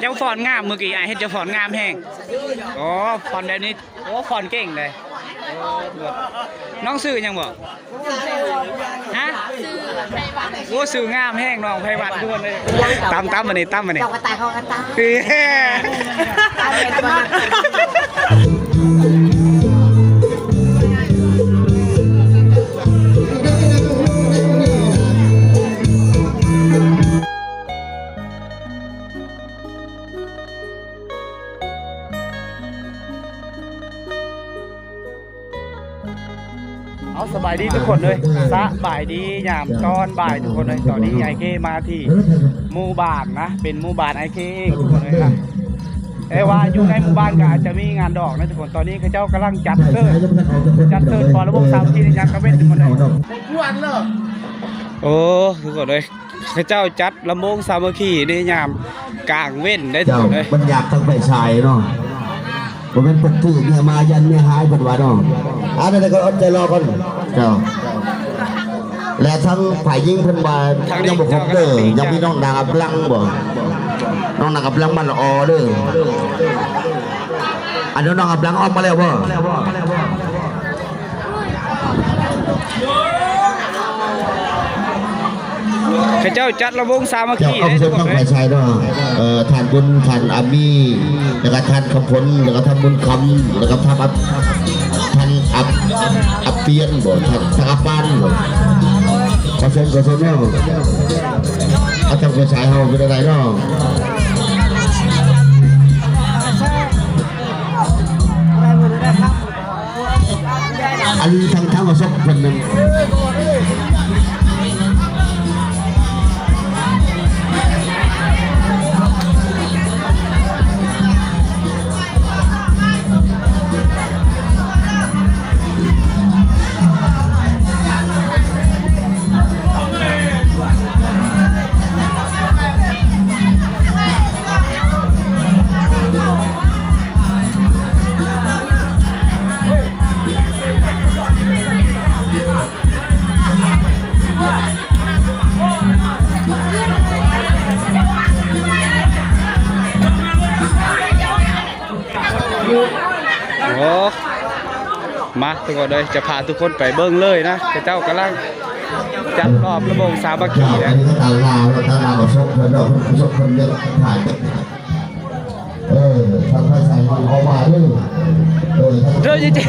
ເຈົ້າຟ້ອນງາມ ມື້ກີ້ອ້າຍເຫັນເຈົ້າຟ້ອນງາມແຮງ. ອໍ ຟ້ອນແບບນີ້ ໂອ້ ຟ້ອນເກັ່ງເດ້. ນ້ອງຊື່ຫຍັງບໍ? ຮະ? ໂອ້ ຊື່ງາມແຮງ ນ້ອງໄພວັນ ທຸກຄົນເອີຍ. ຕຳ ຕຳບັດນີ້ ຕຳບັດນີ້ ເຈົ້າກະຕ່າຍ ເຂົາກະຕ່າຍ. ເອົາ ສະບາຍດີທຸກຄົນເອີຍ ສະບາຍດີຍາມຕອນບ່າຍທຸກຄົນເອີຍ. ຕອນນີ້ອ້າຍເກມາທີ່ໝູ່ບ້ານນະ ເປັນໝູ່ບ້ານອ້າຍເກເອງທຸກຄົນເອີຍນະ. ແຕ່ວ່າຢູ່ໃນໝູ່ບ້ານກໍອາດຈະມີງານດອກນະທຸກຄົນ. ຕອນນີ້ເຂົາເຈົ້າກຳລັງຈັດເຊີດ ຈັດເຊີດຟ້ອນລຳວົງສາມັກຄີໃນຍາມກາງເວັນທຸກຄົນເອີຍ. ໂອ້ ທຸກຄົນເອີຍ ເຂົາເຈົ້າຈັດລຳວົງສາມັກຄີໃນຍາມກາງເວັນໄດ້ທຸກຄົນເອີຍ. ເຈົ້າ ມັນຢາກທັງໄຟສາຍເນາະ ບໍ່ແມ່ນເພິ່ນຖືເມຍມາຢ້ານເມຍຫາຍເພິ່ນວ່າເນາະ. ອັນນັ້ນກໍອົດໃຈລໍກ່ອນເຈົ້າ. ແລະທັງຝ່າຍຍິງເພິ່ນວ່າຍັງບໍ່ຄົບເດີ ຍັງມີນ້ອງນາງອຳລັງບໍ ນ້ອງນາງອຳລັງບ້ານລະອໍເດີ. ອັນນ້ອງອຳລັງອອກມາແລ້ວບໍ? ເຂົາເຈົ້າຈັດລຳວົງສາມັກຄີເດ້ທຸກຄົນເອີຍ. ເຈົ້າເອົາເຊີນນຳຝ່າຍຊາຍເນາະ ເອີ ທ່ານບຸນ ທ່ານອາມີ ແລ້ວກໍທ່ານຄຳພົນ ແລ້ວກໍທ່ານບຸນຄຳ ແລ້ວກໍທ່ານອັບ ທ່ານອັບ ອັບປຽນບໍ ທ່ານ ທ່ານອັບປານບໍ? ຂໍເຊີນ ຂໍເຊີນເນາະ. ເອົາທາງຝ່າຍຊາຍເຮົາເປັນໃດເນາະ? ອັນທາງ ທາງອາສົກເພິ່ນນັ້ນ ໂອ້ ມາທຸກຄົນເອີຍ ຈະພາທຸກຄົນໄປເບິ່ງເລີຍນະ. ເຂົາເຈົ້າກຳລັງຈັດລອບລຳວົງສາມັກຄີນະ. ອັນນີ້ກໍຕາມລາວ ຕາມລາວປະສົບເພິ່ນເນາະ ປະສົບເພິ່ນເດີ ເອີ ທາງພາສາເຮົາເອົາມາເດີ ເອີ ເດີເຈເຈ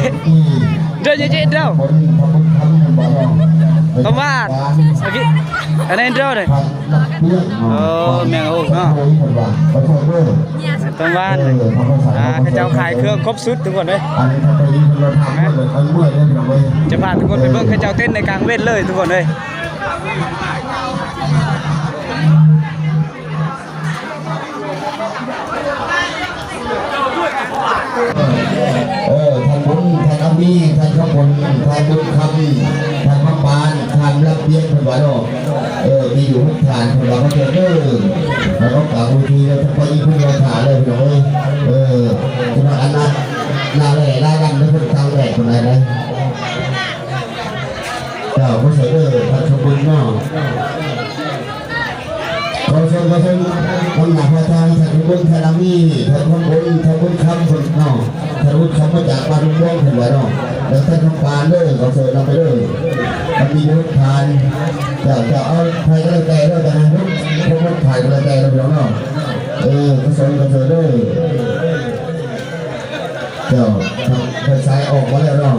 ເດີເຈເຈ ເດີ ປະມານ ອັນນີ້ເດີເດ້. ໂອ້ ແມ່ນໂອ້ເນາະ ຕ້ອງວ່າ ອ່າ ເຂົາເຈົ້າຂາຍເຄື່ອງຄົບຊຸດທຸກຄົນເອີຍ. ຈະພາທຸກຄົນໄປເບິ່ງເຂົາເຈົ້າເຕັ້ນໃນກາງເວັນເລີຍທຸກຄົນເອີຍ. ເອີ ທ່ານບຸນ ທ່ານອາມີ ທ່ານຄຳພົນ ທ່ານບຸນຄຳ ທ່ານຄຳປານ ທ່ານລຳປຽນ ເພິ່ນວ່າເນາະ. ເອີ ມີຢູ່ຫົກທ່ານ ເພິ່ນວ່າເຂົາເຈົ້າເດີ ແລ້ວກໍກາງເວທີ ແລ້ວທັງໄປອີກເພິ່ນວ່າຖ້າແລ້ວ ພີ່ນ້ອງເອີຍ. ເອີ ເພິ່ນວ່າອັນນັ້ນ ໜ້າແຫຼ້ໜ້າດຳ ເພິ່ນກາງແດດເພິ່ນໄດ້. ເຈົ້າ ບໍ່ໃສ່ເດີ ທ່ານສົມບູນເນາະ. ຂໍເຊີນ ຂໍເຊີນ ນຳໜ້າພາທາງ ທ່ານສົມບູນ ທ່ານອາມີ ທ່ານຄຳພົນ ທ່ານບຸນຄຳເພິ່ນເນາະ. ທ່ານບຸນຄຳມາຈາກບ້ານດອນມ່ວງເພິ່ນວ່າເນາະ. ແລ້ວທ່ານຄຳປານເດີ ຂໍເຊີນນຳໄປເດີ ມັນມີຢູ່ຫົກທ່ານ. ເຈົ້າ ເຈົ້າ ເອົາໃຜກໍແລ້ວແຕ່ເດີ ແຕ່ໃຫ້ຫົກ ຫົກທ່ານກໍແລ້ວແຕ່ເດີ ພີ່ນ້ອງເນາະ. ເອີ ຂໍເຊີນ ຂໍເຊີນເດີ. ເຈົ້າ ທາງໄຟສາຍອອກມາແລ້ວເນາະ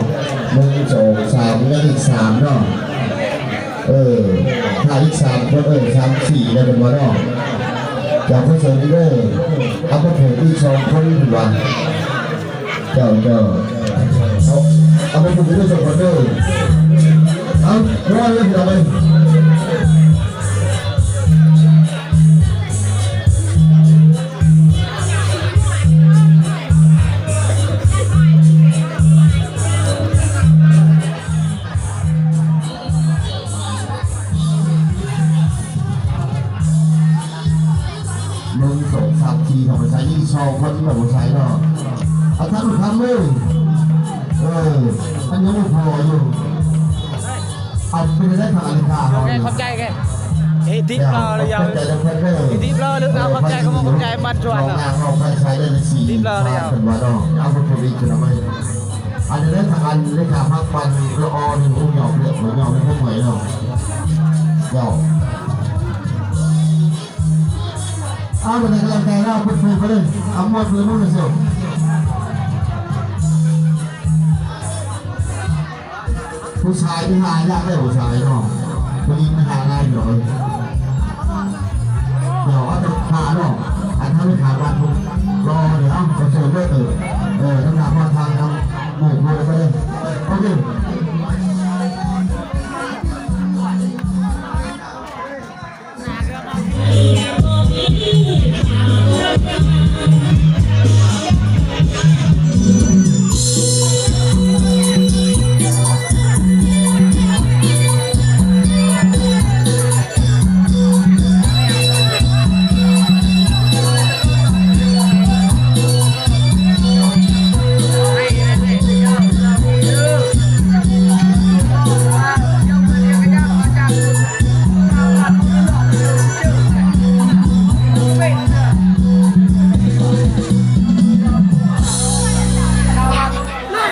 ໜຶ່ງ ສອງ ສາມ ຍັງອີກສາມເນາະ. ເອີ ຖ້າອີກສາມຄົນ ເອີ ສາມ ສີ່ ແລ້ວເພິ່ນວ່າເນາະ. ເຈົ້າ ຂໍເຊີນເດີ ເອົາມາເພີ່ມອີກສອງຄົນເພິ່ນວ່າ. ເຈົ້າ ເຈົ້າ ເອົາ ເອົາມາເພີ່ມອີກສອງຄົນເດີ. ເອົາ ເອົາເລີຍ ເອົາເລີຍ. ໜຶ່ງ ສອງ ສາມ ສີ່ ເຮົາໄປໃສ່ອີກສອງຄົນ ເຮົາໄປໃສ່ເນາະ. ອາຈານຄຳເອີຍ ເອີ ອັນຍັງບໍ່ພໍຢູ່. ເອົາ ເປັນໄດ້ທາງອາລິກາເຮົາ ຂອບໃຈແກ ເອີ ທິບລອເລີຍ ເອີ ເອົາ ຂອບໃຈນຳເພິ່ນເດີ ທິບລອເລີຍ ເອົາ ຂອບໃຈ ເອີ ຂອບໃຈ. ປັດຈຸບັນເນາະ ເຮົາໄປໃຊ້ໄດ້ສີ່ ເພິ່ນວ່າເນາະ ເອົາເພິ່ນອີກເທື່ອໃໝ່. ອັນນີ້ເດີ ທາງອັນເລຂາພັກ ບັນລະອໍ ນີ້ຮູ້ຍອມເລີຍ ຍອມເລີຍ ເພິ່ນເມື່ອຍເນາະ. ເຈົ້າ ເອົາ ບັນດາກຳລັງໃຈເນາະ ເພິ່ນເປີດໄປເລີຍ ເອົາມວຍເປີດມື້ເຊີ. ຜູ້ຊາຍນີ້ຫາຍາກເດີ ຜູ້ຊາຍເນາະ ຜູ້ຍິງມັນຫາງ່າຍຢູ່ດອກ. ດຽວເອົາໄປຫາເນາະ ອັນເຮົາໄປຫາບ້ານພຸ້ນ ລໍເດີ ເອົາໄປເຊີນເດີ. ເອີ ເອີ ທາງໜ້າພອນທາງທາງໝູ່ພຸ້ນໄປເລີຍ. ໂອເຄ.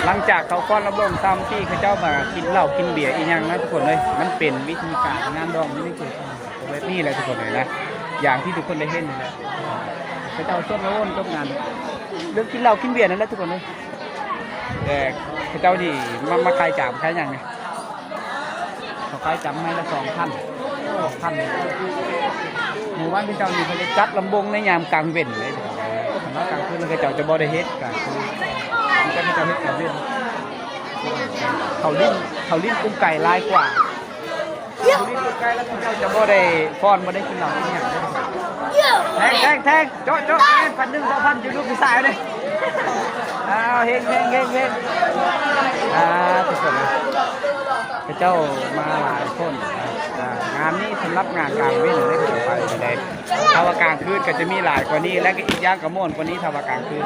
ຫຼັງຈາກເຂົາຟ້ອນລຳວົງຕາມທີ່ເຂົາເຈົ້າມາກິນເຫຼົ້າກິນເບຍອີ່ຫຍັງນະທຸກຄົນເອີຍ, ມັນເປັນວິທີການງານດອງຢູ່ໃນເຂດແບບນີ້ແຫຼະທຸກຄົນເອີຍນະ, ຢ່າງທີ່ທຸກຄົນໄດ້ເຫັນນີ້ແຫຼະ. ເຂົາເຈົ້າຊົນລະວົງຈົບງານ ເລື່ອງກິນເຫຼົ້າກິນເບຍນັ້ນແຫຼະທຸກຄົນເອີຍ. ແຕ່ເຂົາເຈົ້ານີ້ມາ ມາຂາຍຈາມຂາຍຫຍັງນີ້ ເຂົາຂາຍຈຳໄມ້ລະສອງພັນ ສອງພັນ. ໝູ່ບ້ານເຂົາເຈົ້ານີ້ເຂົາຈະຈັດລຳວົງໃນຍາມກາງເວັນເດ້, ຄັນວ່າກາງຄືນເຂົາເຈົ້າຈະບໍ່ໄດ້ເຮັດກາງຄືນ, ມີແຕ່ເຂົາເຈົ້າເຮັດກາງເວັນ. ເຂົາຫຼິ້ນ ເຂົາຫຼິ້ນກົງໄກຫຼາຍກວ່າ. ຜູ້ຫຼິ້ນໃກ້ໆ ແລ້ວເຈົ້າຈະບໍ່ໄດ້ຟ້ອນ ບໍ່ໄດ້ກິນເຫຼົ້າກິນຫຍັງເດ້. ແທງ ແທງ ແທງ ເຈາະ ເຈາະ ແມ່ນພັນໜຶ່ງ ສອງພັນ ຢູ່ລູກຜູ້ຊາຍເດ້. ອ້າວ ເຮັງ ເຮັງ ເຮັງ ເຮັງ. ອ່າ ທຸກຄົນນະ ເຂົາເຈົ້າມາຫຼາຍຄົນ. ອ່າ ງານນີ້ສຳລັບງານກາງເວັນເດ້ ເຂົາເຈົ້າໄປໄດ້. ຖ້າວ່າກາງຄືນກໍຈະມີຫຼາຍກວ່ານີ້ ແລະ ກໍອີກຢ່າງກໍມ່ວນກວ່ານີ້ ຖ້າວ່າກາງຄືນ.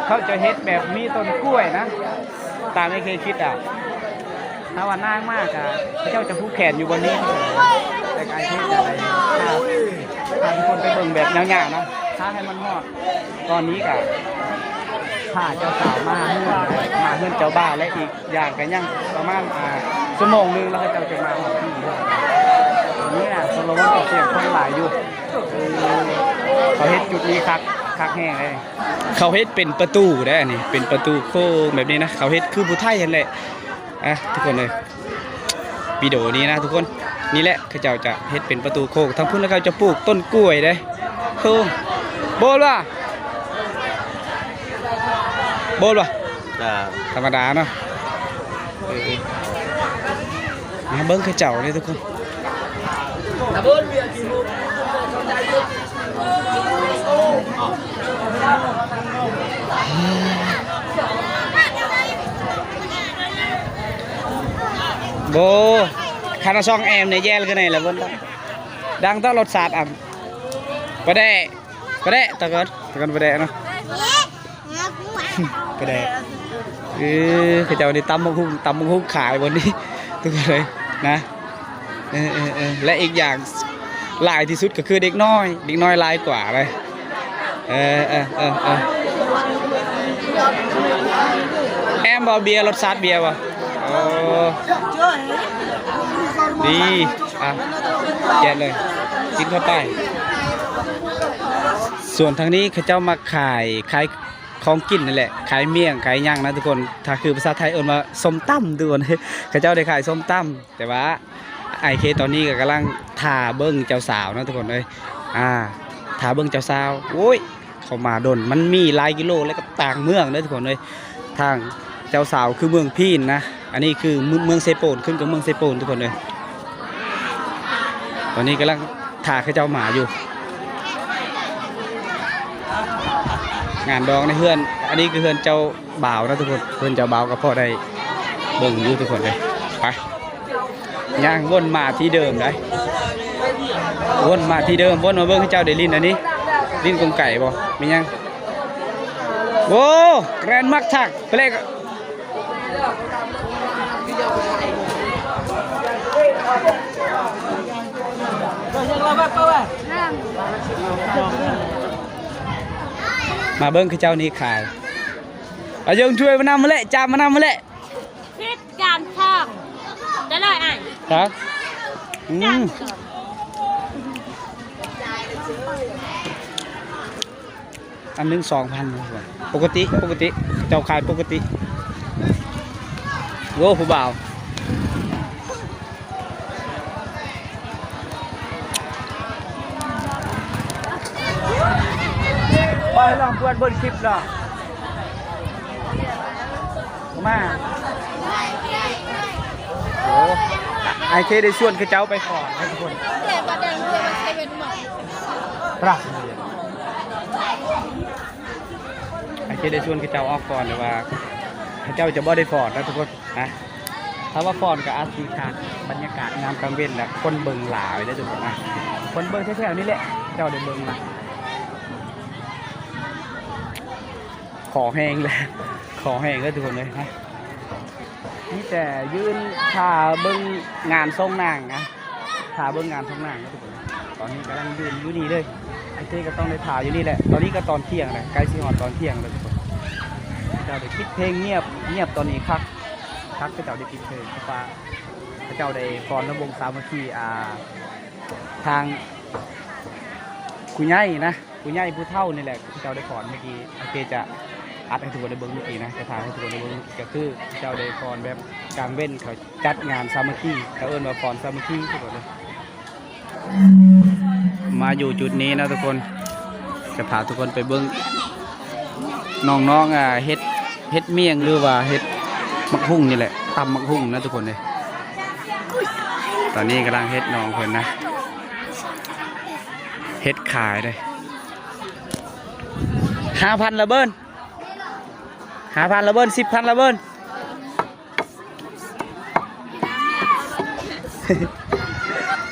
ເຂົາຈະເຮັດແບບມີຕົ້ນກ້ວຍນະ ຕາມທີ່ເຄີຍຄິດອະ. ຖ້າວ່ານາງມາກະ ເຂົາເຈົ້າຈະຜູກແຂນຢູ່ບ່ອນນີ້ ແຕ່ກາຍເທດຈະໄດ້ພາ ພາທຸກຄົນໄປເບິ່ງແບບຍາວໆນະ ຖ້າໃຫ້ມັນຮອດ. ຕອນນີ້ກະຖ້າເຈົ້າສາວມາເຮືອນ ມາເຮືອນເຈົ້າບ່າວ ແລະ ອີກຢ່າງກະຍັງປະມານ ອ່າ ຊົ່ວໂມງໜຶ່ງ ແລ້ວເຂົາເຈົ້າຈະມາຮອດທີ່ເຮືອນ. ນີ້ນະ ຊົນລະວົງກໍສຽງຄົນຫຼາຍຢູ່ ເຂົາເຮັດຈຸດນີ້ຄັກ ຄັກແຮງເລີຍ. ເຂົາເຮັດເປັນປະຕູເດ້ ອັນນີ້ເປັນປະຕູໂຄ້ງແບບນີ້ນະ, ເຂົາເຮັດຄືຜູ້ໄທຫັ້ນແຫຼະ. ອ່ະ ທຸກຄົນເອີຍ ວິດີໂອນີ້ນະທຸກຄົນ, ນີ້ແຫຼະ ເຂົາເຈົ້າຈະເຮັດເປັນປະຕູໂຄ້ງ. ທາງພຸ້ນເຂົາຈະປູກຕົ້ນກ້ວຍເດ້. ໂອ້ ໂບນວ່າ ໂບນວ່າ ອ່າ ທຳມະດາເນາະ. ເອີ ມາເບິ່ງເຂົາເຈົ້າເດ້ທຸກຄົນ. ໂບ ຄັນເອົາຊ່ອງແອມນີ້ແຍ່ລະກະໄນລະເບິ່ງ ດັງຕະລົດຊາດອຳ ປະແດະ ປະແດະ ຕະກອນ ຕະກອນປະແດະເນາະ. ປະແດກ ເອີ ເຂົາເຈົ້ານີ້ຕຳບັກຫຸ່ງ ຕຳບັກຫຸ່ງຂາຍບ່ອນນີ້ ທຸກຄົນເອີຍນະ. ເອີ ເອີ ເອີ ແລະ ອີກຢ່າງຫຼາຍທີ່ສຸດກໍຄືເດັກນ້ອຍ ເດັກນ້ອຍຫຼາຍກວ່າເລີຍ. ເອີ ເອີ ເອີ ເອີ ແອມບໍ່ ເບຍ ລົດຊາດເບຍບໍ່? ໂອ້ ດີ ອ່ະ ແຈກເລີຍ ກິນເຂົ້າໄປ. ສ່ວນທາງນີ້ເຂົາເຈົ້າມາຂາຍ ຂາຍ ຂອງກິນນັ້ນແຫຼະ ຂາຍມ້ຽງຂາຍຫຍັງນະທຸກຄົນ. ຖ້າຄືພາສາໄທເອີ້ນວ່າສົ້ມຕຳທຸກຄົນ ເຂົາເຈົ້າໄດ້ຂາຍສົ້ມຕຳ. ແຕ່ວ່າອ້າຍເຄຕອນນີ້ກໍກຳລັງຖ້າເບິ່ງເຈົ້າສາວນະທຸກຄົນເອີຍ ອ່າ ຖ້າເບິ່ງເຈົ້າສາວ. ໂອ້ຍ ເຂົາມາດົນ ມັນມີຫຼາຍກິໂລ ແລ້ວກໍຕ່າງເມືອງເດີທຸກຄົນເອີຍ. ທາງເຈົ້າສາວຄືເມືອງພີນນະ, ອັນນີ້ຄືເມືອງ ເມືອງເຊໂປນ ຂຶ້ນກັບເມືອງເຊໂປນທຸກຄົນເອີຍ. ຕອນນີ້ກຳລັງຖ້າເຂົາເຈົ້າມາຢູ່ ງານດອງໃນເຮືອນ. ອັນນີ້ຄືເຮືອນເຈົ້າບ່າວນະທຸກຄົນ, ເຮືອນເຈົ້າບ່າວກໍພໍໄດ້ເບິ່ງຢູ່ທຸກຄົນເອີຍ. ໄປ ຍ່າງວົນມາທີ່ເດີມໄດ໋ ວົນມາທີ່ເດີມ ວົນມາເບິ່ງເຂົາເຈົ້າໄດ້ຫຼິ້ນອັນນີ້ ຫຼິ້ນກົງໄກບໍ່ ແມ່ນຫຍັງ. ໂອ້ ແກຣນມັກທັກ ເປເລກ. ມາເບິ່ງເຂົາເຈົ້ານີ້ຂາຍ. ເອົາຢົງຖ້ວຍມານຳຫັ້ນແຫຼະ ຈານມານຳຫັ້ນແຫຼະ. ຄິດການຊ່ອງ ຈະໄດ້ອ້າຍ ຮະ? ອືມ ອັນໜຶ່ງສອງພັນ ປົກກະຕິ ປົກກະຕິ ເຈົ້າຂາຍປົກກະຕິ. ໂອ້ ຜູ້ບ່າວ ໄປລະ ເພື່ອນເບິ່ງຄລິບລະ ມາ. ໂອ້ ອ້າຍເຄໄດ້ຊວນເຂົາເຈົ້າໄປຟ້ອນນະທຸກຄົນ. ປະ ອ້າຍເຄໄດ້ຊວນເຂົາເຈົ້າອອກຟ້ອນ ແຕ່ວ່າເຂົາເຈົ້າຈະບໍ່ໄດ້ຟ້ອນນະທຸກຄົນນະ. ຖ້າວ່າຟ້ອນກໍອາດຊິຂາດບັນຍາກາດຍາມກາງເວັນ ແລະ ຄົນເບິ່ງຫຼາຍເດ້ທຸກຄົນນະ. ຄົນເບິ່ງແຖວໆນີ້ແຫຼະ ເຈົ້າໄດ້ເບິ່ງລະ. ຂໍແຮງເລີຍ ຂໍແຮງເລີຍທຸກຄົນເລີຍນະ. ມີແຕ່ຢືນຖ້າເບິ່ງງານສົ່ງນາງນະ ຖ້າເບິ່ງງານສົ່ງນາງນະທຸກຄົນ. ຕອນນີ້ກຳລັງຢືນຢູ່ນີ້ເລີຍ ອ້າຍເຄກໍຕ້ອງໄດ້ຖ້າຢູ່ນີ້ແຫຼະ. ຕອນນີ້ກໍຕອນທ່ຽງແລ້ວ ໃກ້ຊິຮອດຕອນທ່ຽງແລ້ວທຸກຄົນ. ເຈົ້າໄດ້ປິດເພງງຽບ ງຽບຕອນນີ້ຄັກ ຄັກ ເຂົາເຈົ້າໄດ້ປິດເພງ ເພາະວ່າເຂົາເຈົ້າໄດ້ຟ້ອນລຳວົງສາມັກຄີ ອ່າ ທາງຜູ້ໃຫຍ່ນະ ຜູ້ໃຫຍ່ຜູ້ເຖົ້ານີ້ແຫຼະ ເຂົາເຈົ້າໄດ້ຟ້ອນເມື່ອກີ້. ໂອເຄ ຈະອັດໃຫ້ທຸກຄົນໄດ້ເບິ່ງເມື່ອກີ້ນະ ຈະຖ່າຍໃຫ້ທຸກຄົນໄດ້ເບິ່ງເມື່ອກີ້ ກໍຄືເຂົາເຈົ້າໄດ້ຟ້ອນແບບກາງເວັນ ເຂົາຈັດງານສາມັກຄີ ເຂົາເອີ້ນວ່າຟ້ອນສາມັກຄີທຸກຄົນເລີຍ. ມາຢູ່ຈຸດນີ້ນະທຸກຄົນ ຈະພາທຸກຄົນໄປເບິ່ງນ້ອງໆ ອ່າ ເຮັດ ເຮັດໝ້ຽງ ຫຼືວ່າເຮັດໝາກຫຸ່ງນີ້ແຫຼະ ຕຳໝາກຫຸ່ງນະທຸກຄົນເອີຍ. ຕອນນີ້ກຳລັງເຮັດນ້ອງເພິ່ນນະ ເຮັດຂາຍເດ້. ຫ້າພັນລະເບິ່ນ ຫ້າພັນລະເບິ່ນ ສິບພັນລະເບິ່ນ.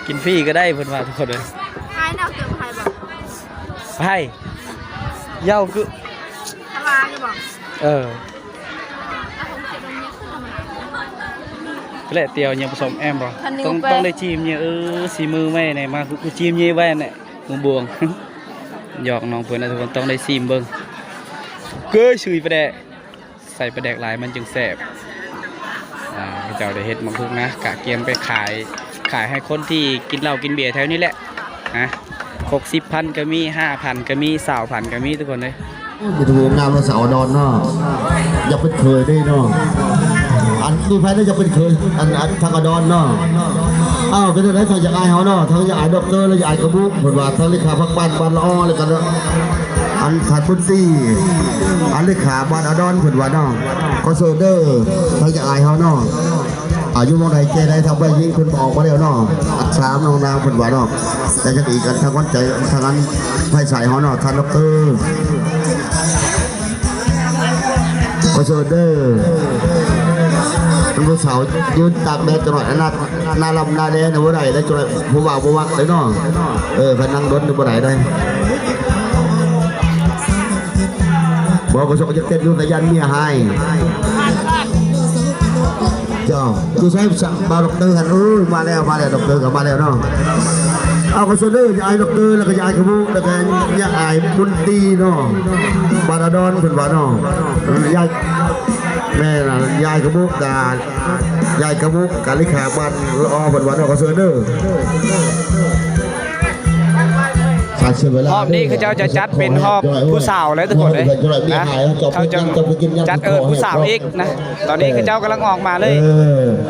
ກິນຟຣີກໍໄດ້ເພິ່ນວ່າທຸກຄົນເອີຍ. ຂາຍແນວເຕີມໃຜບໍ່? ໃຜ? ເຍົາຄື ສະຫວ່າງຢູ່ບໍ່? ເອີ ແລະຕຽວຍັງປະສົມແອມບໍ່? ຕ້ອງ ຕ້ອງໄດ້ຈີມເຍ ເອີ ສີມືແມ່ນີ້ ມາກູຈີມເຍໄວ້ແຫຼະ ໝູ່ບວງ. ຫຍອກນ້ອງເພິ່ນນະທຸກຄົນ ຕ້ອງໄດ້ຊີມເບິ່ງ ເກີຍຊຸຍປະແດກ. ໃສ່ປາແດກຫຼາຍມັນຈຶ່ງແຊບ. ອ່າ ເຂົາເຈົ້າໄດ້ເຮັດໝາກຫຸ່ງນະ ກະກຽມໄປຂາຍ ຂາຍໃຫ້ຄົນທີ່ກິນເຫຼົ້າກິນເບຍແຖວນີ້ແຫຼະນະ. ຫົກສິບພັນກໍມີ ຫ້າພັນກໍມີ ຊາວພັນກໍມີທຸກຄົນເອີຍ. ມີແຕ່ຜູ້ງາມເນາະ ສາວດອນເນາະ ຢາກເປັນເຂີຍເດ້ເນາະ. ອັນມີໃຜເນາະຢາກເປັນເຂີຍ ອັນ ອັນທາງອາດອນເນາະ. ອ້າວ ເປັນຈັ່ງໃດ ທາງຢາກອາຍເຮົາເນາະ ທາງຢາກອາຍດັອກເຕີ ແລະ ຢາກອາຍຂະບຸກ ເພິ່ນວ່າ ທາງເລຂາພັກບ້ານ ບ້ານລະອໍ ແລ້ວກໍ ອັນທ່ານບຸນຕີ ອັນເລຂາບ້ານອາດອນເພິ່ນວ່າເນາະ. ຂໍເຊີນເດີ ທາງຢາກອາຍເຮົາເນາະ ອາ ຢູ່ໝ່ອງໃດແກ່ໃດ ທາງຝ່າຍຍິງເພິ່ນອອກມາແລ້ວເນາະ. ອັນສາມນ້ອງນາງເພິ່ນວ່າເນາະ. ແຕ່ຍັງອີກ ອັນທາງຂວັນໃຈ ທາງອັນໄຟສາຍເຮົາເນາະ ທ່ານດັອກເຕີ ຂໍເຊີນເດີ. ທ່ານຜູ້ສາວຢືນຕາກແດດຈັກໜ້ອຍ ອັນນັ້ນ ໜ້າລຳໜ້າແດງນີ້ບໍ່ໄດ້ເດ້ ຜູ້ບ່າວບໍ່ມັກເດ້ເນາະ. ເອີ ຄັນນັ່ງດົນນີ້ບໍ່ໄດ້ເດ້. ບໍ່ ກະສົກຢາກເຕັ້ນຢູ່ ແຕ່ຢ້ານເມຍຮ້າຍ. ເຈົ້າ ຢູ່ໃສ ບ່າວດັອກເຕີຫັ້ນ? ເອີ ມາແລ້ວ ມາແລ້ວ ດັອກເຕີກໍມາແລ້ວເນາະ. ເອົາ ຂໍເຊີນເດີ ຍາຍດັອກເຕີ ແລ້ວກໍຍາຍຂະບຸກ ແລ້ວກໍຍາຍບຸນຕີເນາະ ບ້ານອາດອນເພິ່ນວ່າເນາະ. ເອີ ຍາຍ ແມ່ນລະ ຍາຍຂະບຸກກະ ຍາຍຂະບຸກກະເລຂາບ້ານລະອໍເພິ່ນວ່າເນາະ. ຂໍເຊີນເດີ. ຮອບນີ້ເຂົາເຈົ້າຈະຈັດເປັນຮອບຜູ້ສາວແລ້ວທຸກຄົນເອີຍນະ. ເຂົາຈະຈັດ ເອີ ຜູ້ສາວອີກນະ. ຕອນນີ້ເຂົາເຈົ້າກຳລັງອອກມາເລີຍ.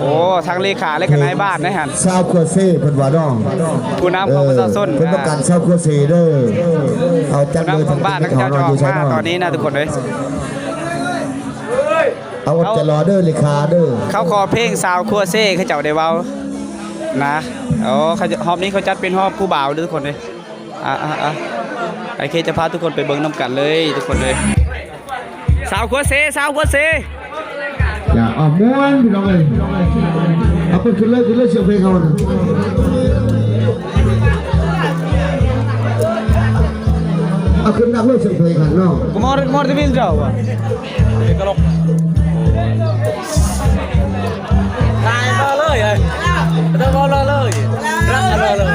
ໂອ້ ທັງເລຂາ ແລະກະນາຍບ້ານໃນຫັ້ນ ຊາວຄົວເຊເພິ່ນວ່າເນາະ. ຜູ້ນຳຂອງປະຊາຊົນ ເພິ່ນຕ້ອງການຊາວຄົວເຊເດີ. ເອົາ ຈັດເລີຍ ຜູ້ນຳຂອງບ້ານເຂົາເຈົ້າຈະອອກມາຕອນນີ້ນະທຸກຄົນເອີຍ. ເອົາ ຈະລໍເດີ ເລຂາເດີ. ເຂົາຂໍເພງຊາວຄົວເຊ ເຂົາເຈົ້າໄດ້ເວົ້ານະ. ໂອ້ ຮອບນີ້ເຂົາຈັດເປັນຮອບຜູ້ບ່າວເດີທຸກຄົນເອີຍ. ອ່າ ອ່າ ອ່າ ໂອເຄ ຈະພາທຸກຄົນໄປເບິ່ງນຳກັນເລີຍທຸກຄົນເອີຍ. ຊາວຄົວເຊ ຊາວຄົວເຊ. ຢ່າ ເອົາ ມ່ວນພີ່ນ້ອງເອີຍ. ເອົາ ເປີດຂຶ້ນເລີຍ ຂຶ້ນເລີຍ ສຽງເພງເຮົານະ. ເອົາ ຂຶ້ນດັງເລີຍ ສຽງເພງຫັ້ນເນາະ. Good morning, good morning, Vindra. ຕາຍມາເລີຍ ເອີຍ ເດີນມາເລີຍ ເລີຍ ເລີ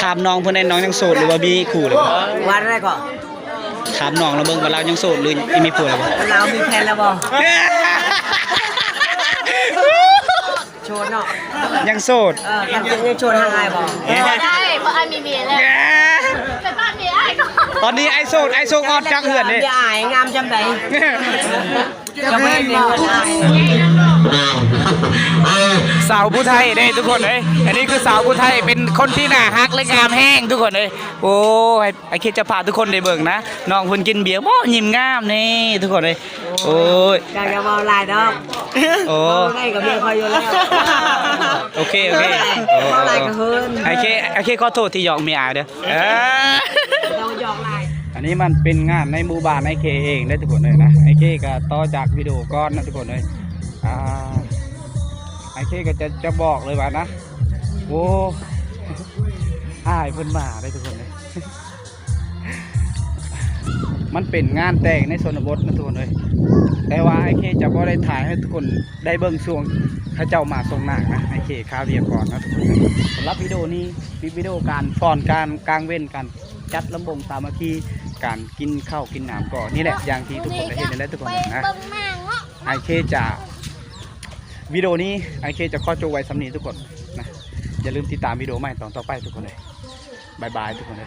ຖາມນ້ອງເພິ່ນແດ່ ນ້ອງຍັງໂສດ ຫຼືວ່າມີຄູ່ແລ້ວບໍ່? ວ່າໄດ້ກໍ ຖາມນ້ອງລາວເບິ່ງວ່າລາວຍັງໂສດ ຫຼືມີຜູ້ແລ້ວບໍ່? ລາວມີແຟນແລ້ວບໍ່? ໂສດເນາະ. ຍັງໂສດ. ເອີ ຄັນຍັງໂສດຫາອ້າຍບໍ່? ບໍ່ໄດ້ ເພາະອ້າຍມີເມຍແລ້ວ. ໄປບ້ານເມຍອ້າຍກ່ອນ. ຕອນນີ້ອ້າຍໂສດ ອ້າຍໂສດອອກຈາກເຮືອນເດ້. ເມຍອ້າຍງາມສ່ຳໃດ? ເຈົ້າບໍ່ເຫັນເມຍອ້າຍ. ສາວຜູ້ໄທເດ້ທຸກຄົນເອີຍ. ອັນນີ້ຄືສາວຜູ້ໄທ ເປັນຄົນທີ່ໜ້າຮັກ ແລະ ງາມແຮງທຸກຄົນເອີຍ. ໂອ້ຍ ອ້າຍເຄຈະພາທຸກຄົນໄດ້ເບິ່ງນະ ນ້ອງເພິ່ນກິນເບຍ ໂອ້ ຍິ້ມງາມນີ້ທຸກຄົນເອີຍ. ໂອ້ຍ ຢາກຈະເວົ້າຫຼາຍດອກ. ໂອ້ ເວົ້າໄດ້ກັບເມຍຂ້ອຍຢູ່ແລ້ວ. ໂອເຄ ໂອເຄ. ເວົ້າຫຼາຍກໍເຮີ້ນ. ອ້າຍເຄ ອ້າຍເຄຂໍໂທດທີ່ຫຍອກເມຍອ້າຍເດີ. ເອີ ເຮົາຫຍອກຫຼາຍ. ອັນນີ້ມັນເປັນງານໃນໝູ່ບ້ານອ້າຍເຄເອງເດ້ທຸກຄົນເອີຍນະ. ອ້າຍເຄກໍຕໍ່ຈາກວິດີໂອກ່ອນນະທຸກຄົນເອີຍ. ອ່າ ອ້າຍເຄກໍຈະ ຈະບອກເລີຍວ່ານະ ໂອ້ ອ້າຍເພິ່ນມາເດ້ທຸກຄົນເອີຍ. ມັນເປັນງານແຕ່ງໃນຊົນນະບົດນະທຸກຄົນເອີຍ. ແຕ່ວ່າອ້າຍເຄຈະບໍ່ໄດ້ຖ່າຍໃຫ້ທຸກຄົນໄດ້ເບິ່ງຊ່ວງເຂົາເຈົ້າມາສົ່ງນາງນະ. ອ້າຍເຄຄາວຽກກ່ອນນະທຸກຄົນເອີຍ. ສຳລັບວິດີໂອນີ້ ວິດີໂອການຟ້ອນການກາງເວັນ ການຈັດລຳວົງສາມັກຄີ ການກິນເຂົ້າກິນນ້ຳກໍນີ້ແຫຼະ ຢ່າງທີ່ທຸກຄົນໄດ້ເຫັນນີ້ແຫຼະທຸກຄົນນະ. ອ້າຍເຄຈະ ວິດີໂອນີ້ອ້າຍເຄຈະຂໍຈົບໄວ້ສ່ຳນີ້ທຸກຄົນນະ. ຢ່າລືມຕິດຕາມວິດີໂອໃໝ່ຕອນຕໍ່ໄປທຸກຄົນເດີ. ບາຍບາຍທຸກຄົນເດີ.